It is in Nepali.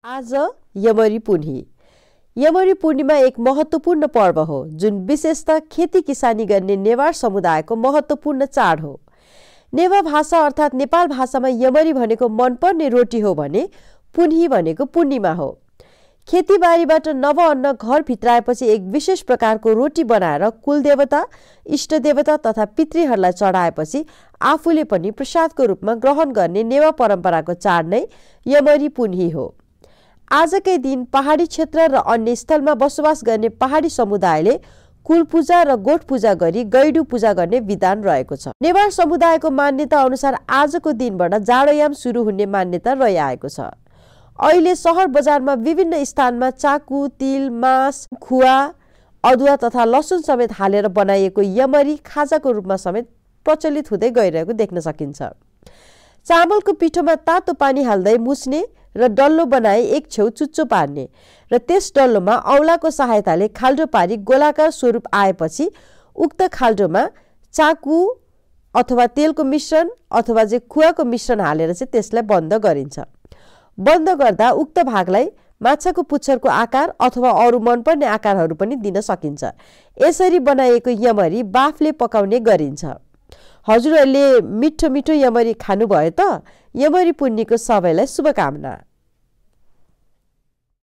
आज यमरी पुन्ही। यमरी पूर्णिमा एक महत्त्वपूर्ण पर्व हो जुन विशेषतः खेती किसानी गर्ने नेवार समुदायको महत्त्वपूर्ण चाड हो। नेवा भाषा अर्थात् नेपाल भाषामा यमरी भनेको मनपर्ने रोटी हो भने पुन्ही भनेको पूर्णिमा हो। खेतीबारीबाट नव अन्न घर भित्राएपछि एक विशेष प्रकारको रोटी बनाएर कुलदेवता, इष्टदेवता तथा पितृहरूलाई चढाएपछि आफूले पनि प्रसादको रूपमा ग्रहण गर्ने नेवा परम्पराको चाड नै यमरी पुन्ही हो। आजकै दिन पहाडी क्षेत्र र अन्य स्थलमा बसोबास गर्ने पहाडी समुदायले कुल पूजा र गोठ पूजा गरी गैडु पूजा गर्ने विधान रहेको छ। नेवार समुदायको मान्यता अनुसार आजको दिनबाट जाडोयाम सुरु हुने मान्यता रहिआएको छ। अहिले सहर बजारमा विभिन्न स्थानमा चाकु, तिल, मास, खुवा, अदुवा तथा लसुन समेत हालेर बनाइएको यमरी खाजाको रूपमा समेत प्रचलित हुँदै गइरहेको देख्न सकिन्छ। चामलको पिठोमा तातो पानी हाल्दै मुस्ने र डल्लो बनाए एक छेउ चुच्चो पार्ने र त्यस डल्लोमा औलाको सहायताले खाल्डो पारी गोलाकार स्वरूप आएपछि उक्त खाल्डोमा चाकु अथवा तेलको मिश्रण अथवा खुवाको मिश्रण हालेर चाहिँ त्यसलाई बन्द गरिन्छ। बन्द गर्दा उक्त भागलाई माछाको पुच्छरको आकार अथवा अरू मनपर्ने आकारहरू पनि दिन सकिन्छ। यसरी बनाइएको यमरी बाफले पकाउने गरिन्छ। हजुरहरूले मिठो मिठो यमरी खानुभयो त? यमरी पुन्नीको सबैलाई शुभकामना।